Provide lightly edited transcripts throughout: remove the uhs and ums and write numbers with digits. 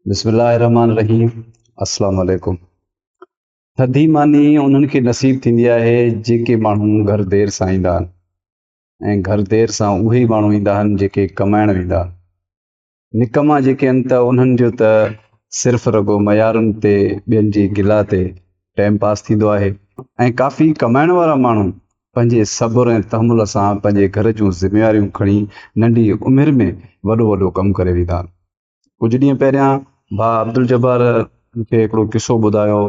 بسم الله الرحمن الرحيم السلام عليڪم. ٿڌي ماني انهن کي نصيب ٿيندي آهي جيڪي ماڻهو گهر دير سان ايندا آهن ۽ گهر دير سان اهي ئي ماڻهو ايندا آهن جيڪي ڪمائڻ ويندا آهن. نڪما جيڪي آهن ته انهن جو ته صرف رڳو معيارن تي ٻين جي گلا تي ٽائيم پاس ٿيندو آهي ۽ ڪافي ڪمائڻ وارا ماڻهو پنهنجي صبر ۽ تحمل سان پنهنجي گهر جون ذميواريون کڻي ننڍي عمر ۾ وڏو وڏو ڪم ڪري ويندا آهن. ڪجهه ڏينهن پهريان ڀاء عبدالجبار مون کي هڪڙو قصو ٻڌايو.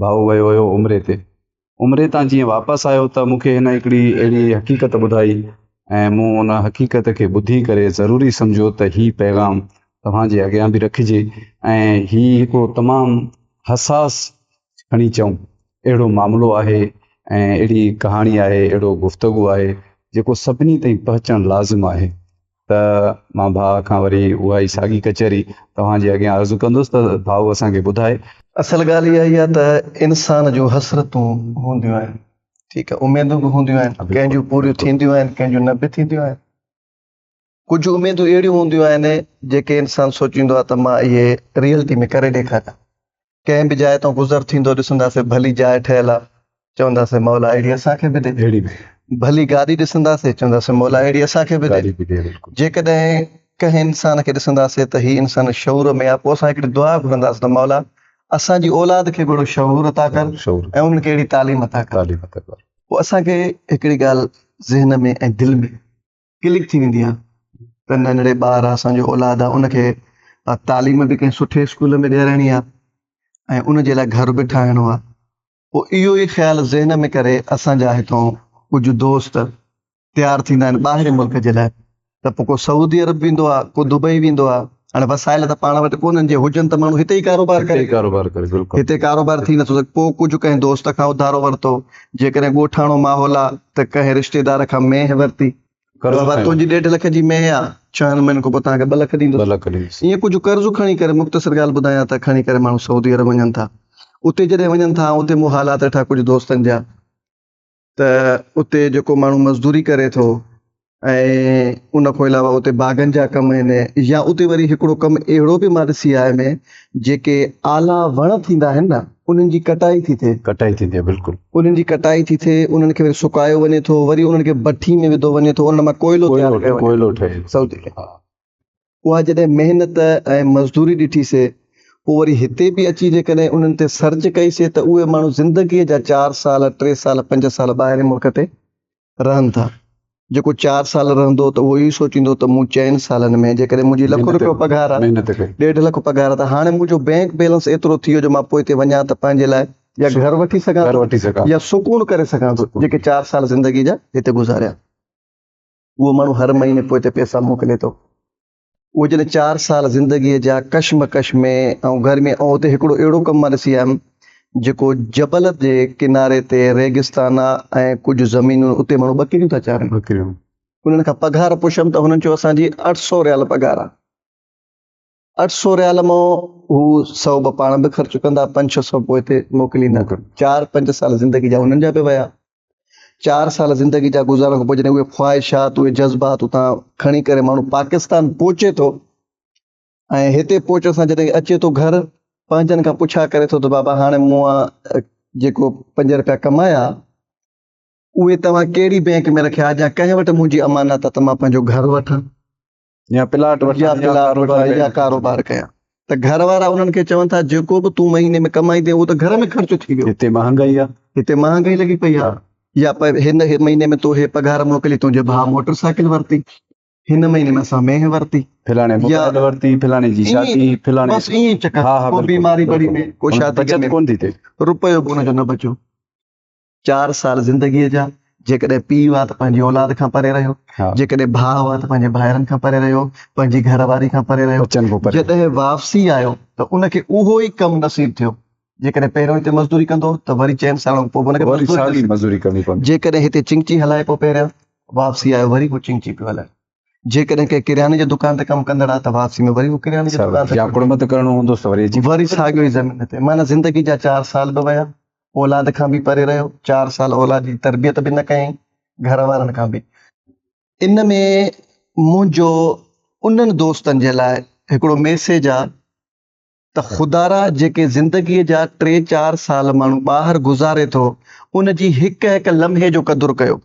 ڀائو ويو هيو عمري تي. عمري تان جيئن واپس آيو ته مون کي هن هڪڙي اهڙي حقيقت ٻڌائي ۽ مون ان حقيقت کي ٻڌي ڪري ضروري سمجهيو ته هي پيغام توهان جي اڳيان به رکجي ۽ هي هڪڙو تمام حساس کڻي چئون اهڙو معاملو آهي ۽ اهڙي ڪهاڻي آهي اهڙو گفتگو آهي جيڪو سڀني تائين پهچڻ لازم آهي. ته مان ڀاء کان وري اها ئي ساڳي ڪچهري توهان جي اڳيان عرض ڪندس ته ڀائو اسان کي ٻڌائي. اصل ڳالهه اها ئي آهي ته انسان جون حسرتون هونديون آهن، ٺيڪ آهي، اميدون به هونديون آهن، ڪنهن جون پوريون ٿينديون آهن، ڪنهن جون نه به ٿينديون آهن. ڪجهه اميدون اهڙيون هونديون آهن جيڪي انسان سوچيندو آهي ته مان اهي ريئلٽي ۾ ڪري ڏيکاريان. ڪنهن به جاء تان گذر ٿيندو ڏسنداسين ڀلي جاء ٺهيل آ چونداسين مولا اهڙي اسان کي به ڏي. اهڙي به. ڀلي گاڏي ڏسنداسين چونداسين مولا اهڙي اسان کي به ڏي. گاڏي به ڏي بلڪل. جيڪڏهن ڪنهن انسان کي ڏسنداسين ته هي انسان شعور ۾ آ پوء اسان هڪڙي دعا گهرنداسين ته مولا اسان جي اولاد کي به اهڙو شعور عطا ڪر شعور ۽ انهن کي اهڙي تعليم عطا ڪر. تعليم عطا ڪر. پوء اسان کي هڪڙي ڳالهه ذهن ۾ ۽ دل ۾ ڪلڪ ٿي ويندي آ ته ننڍڙي ٻار آ اسان جو اولاد آ ان کي تعليم به ڪنهن سٺي اسڪول ۾ ڏيارائڻي آ ۽ ان جي لاء گهر به ٺاهڻو آ پوء اهو ئي خيال ذهن ۾ ڪري اسان جا هتون ڪجهه دوست تيار ٿيندا آهن ٻاهرين ملڪ جي لاء ته پوء ڪو سعودي عرب ويندو آ ڪو دبئي ويندو آ هاڻي وسائل ته پاڻ وٽ ڪونهن جي هجن ته ماڻهو هتي ئي ڪاروبار ڪري هتي ئي ڪاروبار ڪري بلڪل هتي ڪاروبار ٿي نٿو سگهي پوء ڪجهه ڪنهن دوست کان اڌارو ورتو جيڪڏهن ڳوٺاڻو ماحول آ ته ڪنهن رشتيدار کان مينهن ورتي قرض بابا کنيو. تنهنجي ڏيڍ لک جي مينهن آ ڇهن مهينن کان پوء توهان کي ٻه لک ڏيندس. 2 لک ڏيندس. ائين ڪجهه قرض کڻي ڪري مختصر ڳالهه ٻڌايان ته کڻي ڪري ماڻهو سعودي عرب وڃن ٿا اتي جڏهن وڃن ٿا اتي مون حالات ڏٺا ڪجهه دوستن جا ته اتي جيڪو ماڻهو مزدوري ڪري ٿو ۽ ان کان علاوه اتي باغن جا ڪم آهن يا اتي وري هڪڙو ڪم اهڙو به مان ڏسي آيم جيڪي اعليٰ وڻ ٿيندا آهن نه انهن جي ڪٽائي ٿي ٿئي. ڪٽائي ٿيندي آهي بلڪل. انهن جي ڪٽائي ٿي ٿئي انهن کي وري سڪايو وڃي ٿو وري انهن کي بٺي ۾ وڌو وڃي ٿو انهن مان ڪوئلو تيار ڪيو وڃي ٿو. ڪوئلو ٺهي ٿو. سعودي ۾. ها. اها جڏهن محنت ۽ مزدوري ڏٺي سي پوء وري هتي به اچي جيڪڏهن انهن تي سرچ ڪئي سي ته اهي ماڻهو زندگيء جا چار سال ٽي سال پنج سال ٻاهرين ملڪ تي رهن ٿا. جيڪو چار سال رهندو ته اهو اهو سوچيندو ته مون چئن سالن ۾ جيڪڏهن منهنجي لک روپيو پگهار آهي ڏيڍ لک پگهار آهي ته هاڻي منهنجو بئنڪ بيلنس ايترو ٿي ويو جو مان پوئتي وڃان ته پنهنجي لاء يا گهر وٺي سگهان ٿو يا سڪون ڪري سگهان ٿو جيڪي چار سال زندگي جا هتي گذاريا. اهو ماڻهو هر مهيني پوئتي پئسا موڪلي ٿو. اهو جڏهن چار سال زندگيء جا ڪشمڪش ۾ ۽ گرمي ۽ اتي هڪڙو اهڙو ڪم مان ڏسي آيم جيڪو جبل جي ڪناري تي ريگستان آ ۽ ڪجهه زمينون اتي ماڻهو ٻڪريون ٿا چارن. ٻڪريون. انهن کان پگهار پڇيم ته هنن چيو اسان جي اٺ سو ريال پگهار آ. اٺ سو ريال مان هو سو ٻه پاڻ به خرچ ڪندا پنج ڇهه سو پوئتي موڪليندا. چار پنج سال زندگي جا انهن جا به ويا. چار سال زندگي جا گذارڻ کان پوء جڏهن اهي خواهشات اهي جذبات اتان کڻي ڪري ماڻهو پاڪستان پهچي ٿو ۽ هتي پهچڻ سان جڏهن اچي ٿو گهر پنهنجن کان پڇا ڪري ٿو ته بابا هاڻي مون جيڪو پنج روپيا ڪمايا اهي توهان ڪهڙي بئنڪ ۾ رکيا يا ڪنهن وٽ منهنجي امانت آ ته مان پنهنجو گهر وٺان يا پلاٽ وٺان يا پلاٽ وٺان يا ڪاروبار ڪيان ته گهر وارا انهن کي چون ٿا جيڪو به تون مهيني ۾ ڪمائيندين اهو ته گهر ۾ خرچ ٿي ويو هتي مهانگائي آ هتي مهانگائي لڳي پئي آ يا هن مهيني ۾ تو هي پگهار موڪلي تنهنجي ڀاء موٽر سائيڪل ورتي هن مهيني ۾ اسان مينهن ورتي فلاڻي موبائل ورتي فلاڻي جي شادي فلاڻي بس ائين چڪر ڪو بيماري بڙي ۾ ڪو شادي بچت ڪون ٿي ٿئي روپيو به ان جو نه بچيو چار سال زندگيء جا، جيڪڏهن پيء هئا ته پنهنجي اولاد کان پري رهيو، جيڪڏهن ڀاء هئا ته پنهنجي ڀائرن کان پري رهيو، پنهنجي گهر واري کان پري رهيو. جڏهن واپسي آيو ته ان کي اهو ئي ڪم نصيب ٿيو. جيڪڏهن پهريون هتي مزدوري ڪندو هو ته وري چئن سالن کان پوء به ان کي وري مزدوري ڪرڻي پوندي. جيڪڏهن هتي چنگچي هلائي پيو پهريان، واپسي آيو وري هو چنگچي پيو هلائي. جيڪڏهن ڪنهن ڪرياني جي دڪان تي ڪم ڪندڙ آ ته واپسي ۾ وري هو ڪرياني جي دڪان تي يا ڪڙمت ڪرڻو هوندس ته وري اچي وري ساڳيو ئي زمين تي معنيٰ زندگي جا چار سال به ويا اولاد کان به پري رهيو چار سال اولاد جي تربيت به نه ڪيائين گهر وارن کان به ان ۾ منهنجو انهن دوستن جي لاء هڪڙو ميسيج آ. ته خدارا جيڪي زندگيء جا ٽي چار سال ماڻهو ٻاهر گذاري ٿو ان جي هڪ هڪ لمحي جو قدر ڪيو.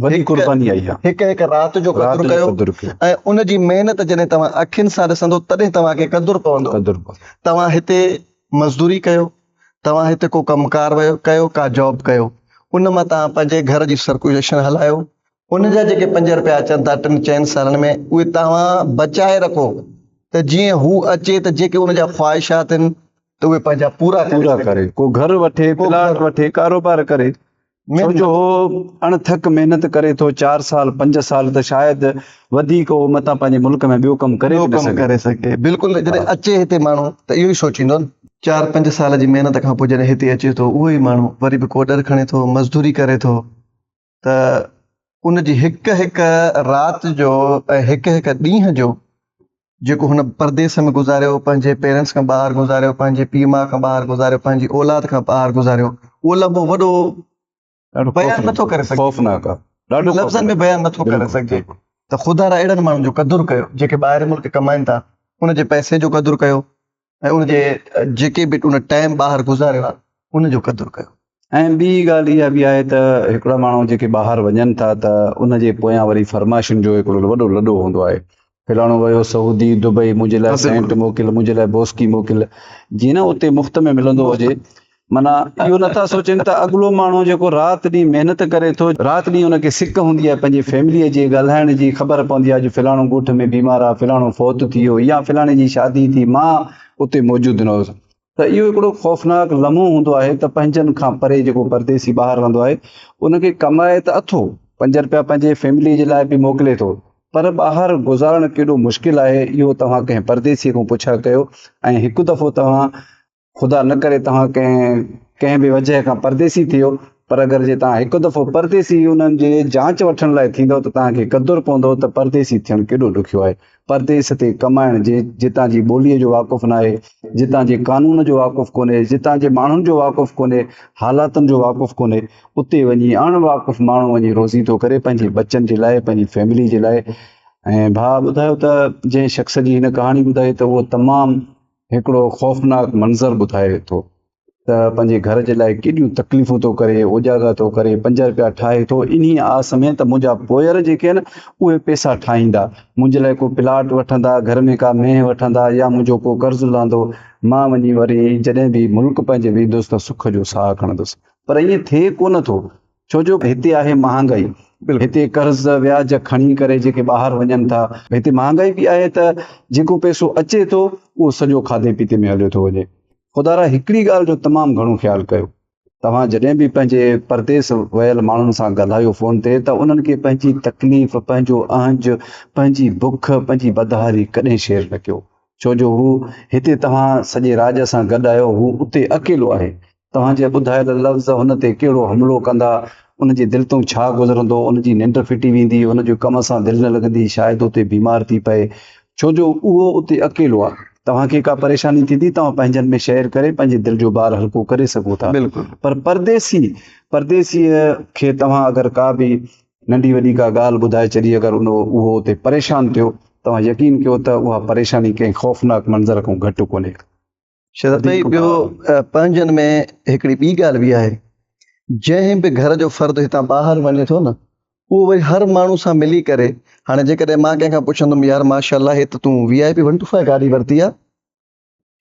وڏي قرباني آئي آهي. هڪ هڪ رات جو قدر ڪيو ۽ ان جي محنت جڏهن توهان اکين سان ڏسندو تڏهن توهان کي قدر پوندو. توهان هتي مزدوري ڪيو، توهان هتي ڪو ڪم ڪار ڪيو، ڪا جاب ڪيو، ان مان توهان پنهنجي گهر جي سرڪيوليشن هلايو، ان جا جيڪي پنج رپيا اچن ٿا ٽن چئن سالن ۾ اهي توهان بچائي رکو ته جيئن هو اچي ته جيڪي ان جا خواهشات آهن ته اهي پنهنجا پورا ڪري پورا ڪري ڪو گهر وٺي پلاٽ وٺي ڪاروبار ڪري ڇو جو هو اڻ ٿڪ محنت ڪري ٿو چار سال پنج سال ته شايد وڌيڪ هو متان پنهنجي ملڪ ۾ ٻيو ڪم ڪري به نه سگهي ڪري سگهي بلڪل جڏهن اچي هتي ماڻهو ته اهو ئي سوچيندو نه چار پنج سال جي محنت کان پوء جڏهن هتي اچي ٿو اهو ئي ماڻهو وري به ڪوڏر کڻي ٿو مزدوري ڪري ٿو ته ان جي هڪ هڪ رات جو ۽ هڪ هڪ ڏينهن جو جيڪو هن پرديس ۾ گذاريو، پنهنجي پيرنٽس کان ٻاهر گذاريو، پنهنجي پيء ماء کان ٻاهر گذاريو، پنهنجي اولاد کان ٻاهر گذاريو، اهو لمحو وڏو بيان نٿو ڪري سگهجي. خوفناڪ آهي. ڏاڍو لفظن ۾ بيان نٿو ڪري سگهجي ته خدا را اهڙن ماڻهن جو قدر ڪيو جيڪي ٻاهرين ملڪ ڪمائن ٿا، ان جي پئسي جو قدر ڪيو ۽ ان جي جيڪي به ان ٽائيم ٻاهر گذاريو آهي ان جو قدر ڪيو. ۽ ٻي ڳالهه اها به آهي ته هڪڙا ماڻهو جيڪي ٻاهر وڃن ٿا ته ان جي پويان وري فرمائشن جو هڪڙو وڏو لڏو هوندو آهي. فلاڻو ويو سعودي، دبئي، منهنجي لاء سينٽ موڪل، منهنجي لاء بوسڪي موڪل، جيئن نه اتي مفت ۾ ملندو هجي. معنيٰ اهو نٿا سوچين ته اڳلو ماڻهو جيڪو رات ڏينهن محنت ڪري ٿو، رات ڏينهن ان کي سڪ هوندي آهي پنهنجي فيمليء جي ڳالهائڻ جي، خبر پوندي آهي جو فلاڻو ڳوٺ ۾ بيمار آهي، فلاڻو فوت ٿي ويو يا فلاڻي جي شادي ٿي، مان اتي موجود نه هوس ته اهو هڪڙو خوفناڪ لمحو هوندو آهي ته پنهنجن کان پري جيڪو پرديسي ٻاهر رهندو آهي ان کي ڪمائي ته اٿو پنج رپيا پنهنجي فيمليء جي لاء به موڪلي ٿو پر ٻاهر گذارڻ ڪيڏو مشڪل آهي اهو توهان ڪنهن پرديسيء کان پڇا ڪيو ۽ هڪ دفعو توهان خدا نه ڪري توهان ڪنهن ڪنهن به وجهه کان پرديسي ٿيو پر اگر جي توهان هڪ دفعو پرديسي انهن جي جانچ وٺڻ لاء ٿيندؤ ته توهان کي قدر پوندو ته پرديسي ٿيڻ ڪيڏو ڏکيو آهي. پرديس تي ڪمائڻ جي جتان جي ٻوليء جو واقف ناهي، جتان جي قانون جو واقف ڪونهي، جتان جي ماڻهن جو واقف ڪونهي، حالاتن جو واقف ڪونهي، اتي وڃي اڻ واقف ماڻهو وڃي روزي ٿو ڪري پنهنجي ٻچن جي لاء پنهنجي فيملي جي لاء ۽ ڀاء ٻڌايو ته جنهن شخص جي هن ڪهاڻي ٻڌائي ته اهو تمام هڪڙو خوفناڪ منظر ٻڌائي ٿو ته پنهنجي گهر جي لاء ڪيڏيون تڪليفون ٿو ڪري، اوجاڳا ٿو ڪري، پنج رپيا ٺاهي ٿو، انهيء آس ۾ ته منهنجا پوئر جيڪي آهن اهي پئسا ٺاهيندا، منهنجي لاء ڪو پلاٽ وٺندا، گهر ۾ ڪا مينهن وٺندا يا منهنجو ڪو قرض لهندو، مان وڃي وري جڏهن به ملڪ پنهنجي ويندس ته سک جو ساهه کڻندس. پر ائين ٿئي ڪونه ٿو. ڇو جو هتي آهي مهانگائي، هتي قرض وياج کڻي ڪري جيڪي ٻاهر وڃن ٿا، هتي مهانگائي به آهي ته جيڪو پئسو اچي ٿو اهو سڄو کاڌي پيتي ۾ هليو ٿو وڃي. خدارا هڪڙي ڳالهه جو تمام گهڻو خيال ڪيو، توهان جڏهن به پنهنجي پرديس ويل ماڻهن سان ڳالهايو فون تي ته انهن کي پنهنجي تڪليف، پنهنجو اهنج، پنهنجي بک، پنهنجي بدحالي ڪڏهن شيئر نه ڪيو، ڇو جو هو هتي توهان سڄي راڄ سان گڏ آهيو، هو اتي اڪيلو آهي. توهان جي ٻڌايل لفظ هن تي ڪهڙو حملو ڪندا، ان جي دل تون ڇا گذرندو، ان جي ننڊ ڦٽي ويندي، هن جو ڪم سان دل نه لڳندي، شايد اتي بيمار ٿي پئي، ڇو جو اهو اتي اڪيلو آهي. توهان کي ڪا پريشاني ٿيندي، توهان پنهنجن ۾ شيئر ڪري پنهنجي دل جو بار هلڪو ڪري سگهو ٿا. پر پرديسي، پرديسيء کي توهان اگر ڪا به ننڍي وڏي ڪا ڳالهه ٻڌائي ڇڏي، اگر ان اهو اتي پريشان ٿيو، توهان يقين ڪيو ته اها پريشاني ڪنهن خوفناڪ منظر کان گهٽ ڪونهي. شهزاد ڀائي ٻيو پنهنجن ۾ هڪڙي ٻي ڳالهه به آهي جنهن به گهر جو فرد هتان ٻاهر وڃي ٿو نه اهو وري هر ماڻهو سان ملي ڪري هاڻي جيڪڏهن مان ڪنهن کان پڇندم يار ماشاء الله هي ته تون V I P one two five گاڏي ورتي آهي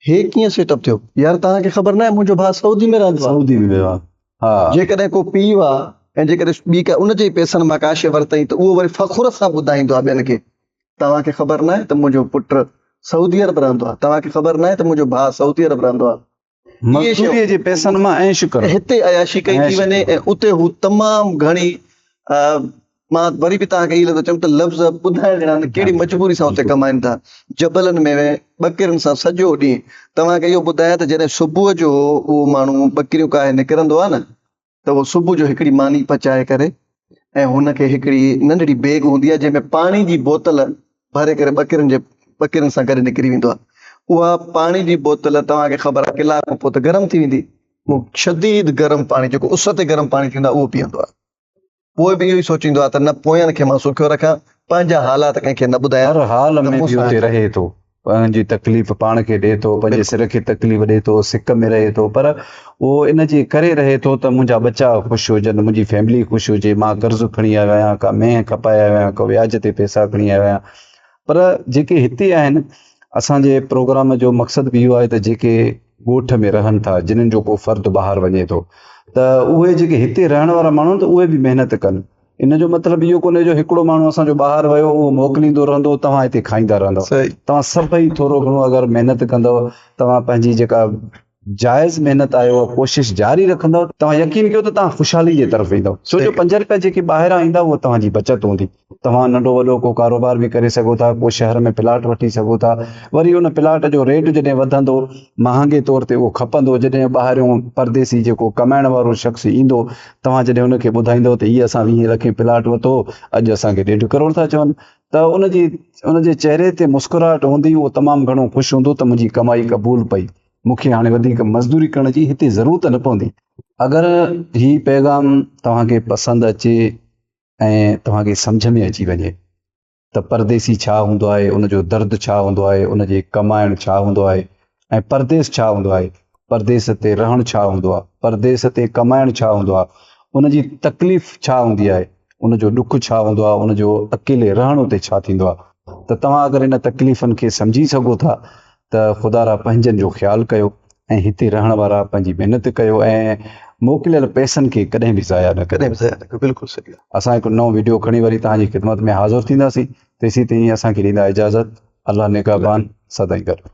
هي ڪيئن سيٽ اپ ٿيو يار توهان کي خبر ناهي منهنجو ڀاء سعودي ۾ رهندو آهي سعودي ۾ ويو آهي ها جيڪڏهن ڪو پيء آهي ۽ جيڪڏهن ٻي ڪا ان جي پئسن مان ڪا شيء ورتائين ته اهو وري فخر سان ٻڌائيندو آهي ٻين کي توهان کي خبر ناهي ته منهنجو پٽ سعودي عرب رهندو آهي، توهان کي خبر ناهي ته منهنجو ڀاء سعودي عرب رهندو آهي. مزدوريء جي پئسن مان عيش ڪرڻ. هتي عياشي ڪئي ٿي وڃي ۽ اتي هو تمام گهڻي مان وري به توهان کي اهو ٿو چوان ته لفظ ٻڌائڻ جهڙا نه ڪهڙي مجبوري سان اتي ڪمائن ٿا. جبلن ۾ ٻڪرين سان سڄو ڏينهن توهان کي اهو ٻڌايان ته جڏهن صبح جو اهو ماڻهو ٻڪريون ڪاهي نڪرندو آهي نه ته اهو صبح جو هڪڙي ماني پچائي ڪري ۽ هن کي هڪڙي ننڍڙي بيگ هوندي آهي جنهن ۾ پاڻي جي بوتل ڀري ڪري ٻڪرين جي ٻڪرين سان گڏ نڪري ويندو آهي اها پاڻي جي بوتل توهان کي خبر آهي ڪلاڪ کان پوء ته گرم ٿي ويندي اهو شديد گرم پاڻي جيڪو اس تي گرم پاڻي ٿيندو آهي اهو پيئندو آهي پوء به اهو ئي سوچيندو آهي ته نه پوين کي مان سکيو رکان پنهنجا حالات ڪنهن کي نه ٻڌايان هر حال ۾ به اتي رهي ٿو. پنهنجي تڪليف پاڻ کي ڏئي ٿو، پنهنجي سر کي تڪليف ڏئي ٿو، سڪ ۾ رهي ٿو پر اهو ان جي ڪري رهي ٿو ته منهنجا ٻچا خوش هجن، منهنجي فيملي خوش هجي، مان قرض کڻي آيو آهيان، ڪا مينهن کپائي آيو آهيان، ڪو وياج تي پئسا کڻي آيو آهيان پر جيڪي هتي آهن اسان جي پروگرام جو مقصد به اهو آهي ته جيڪي ڳوٺ ۾ رهن ٿا جنھن جو ڪو فرد ٻاهر وڃي ٿو ته اهي جيڪي هتي رهڻ وارا ماڻهو آهن ته اهي به محنت ڪن ان جو مطلب اهو ڪونهي جو هڪڙو ماڻهو اسان جو ٻاهر ويو اهو موڪليندو رهندو توهان هتي کائيندا رهندو توهان سڀئي ٿورو گهڻو اگر محنت ڪندو توهان پنهنجي جيڪا جائز محنت آهي اها ڪوشش جاري رکندو توهان يقين ڪيو ته توهان خوشحالي جي طرف ويندو ڇو جو 5 روپيا جيڪي ٻاهران ايندا اهو توهان جي بچت هوندي توهان ننڍو وڏو ڪو ڪاروبار به ڪري سگهو ٿا ڪو شهر ۾ پلاٽ وٺي سگهو ٿا وري ان پلاٽ جو ريٽ جڏهن وڌندو مهانگي طور تي اهو کپندو جڏهن ٻاهريون پرديسي جيڪو ڪمائڻ وارو شخص ايندو توهان جڏهن ان کي ٻڌائيندو ته هي اسان ويهين لکين پلاٽ ورتو اڄ اسان کي ڏيڍ ڪروڙ ٿا چون ته ان جي ان جي چهري تي مسڪراهٽ هوندي اهو تمام گهڻو خوش هوندو ته منهنجي ڪمائي قبول پئي مون کي هاڻي وڌيڪ مزدوري ڪرڻ جي هتي ضرورت نه پوندي. اگر هي پيغام توهان کي پسند اچي ۽ توهان کي سمجهه ۾ اچي وڃي ته پرديسي ڇا هوندو آهي، ان جو درد ڇا هوندو آهي، ان جي ڪمائڻ ڇا هوندو آهي ۽ پرديس ڇا هوندو آهي، پرديس تي رهڻ ڇا هوندو آهي، پرديس تي ڪمائڻ ڇا هوندو آهي، ان جي تڪليف ڇا هوندي آهي، ان جو ڏک ڇا هوندو آهي، ان جو اڪيلي رهڻ اتي ڇا ٿيندو آهي ته توهان اگر ان تڪليفن کي سمجهي سگهو ٿا ته خدارا پنهنجن جو خيال ڪيو ۽ هتي رهڻ وارا پنهنجي محنت ڪيو ۽ موڪليل پئسن کي ڪڏهن به ضايع نه ڪريو. بلڪل صحيح. اسان هڪ نئون وڊيو کڻي وري توهان جي خدمت ۾ حاضر ٿينداسين تيسين تائين اسان کي ڏيندا اجازت الله نگهبان سدائين گڏ.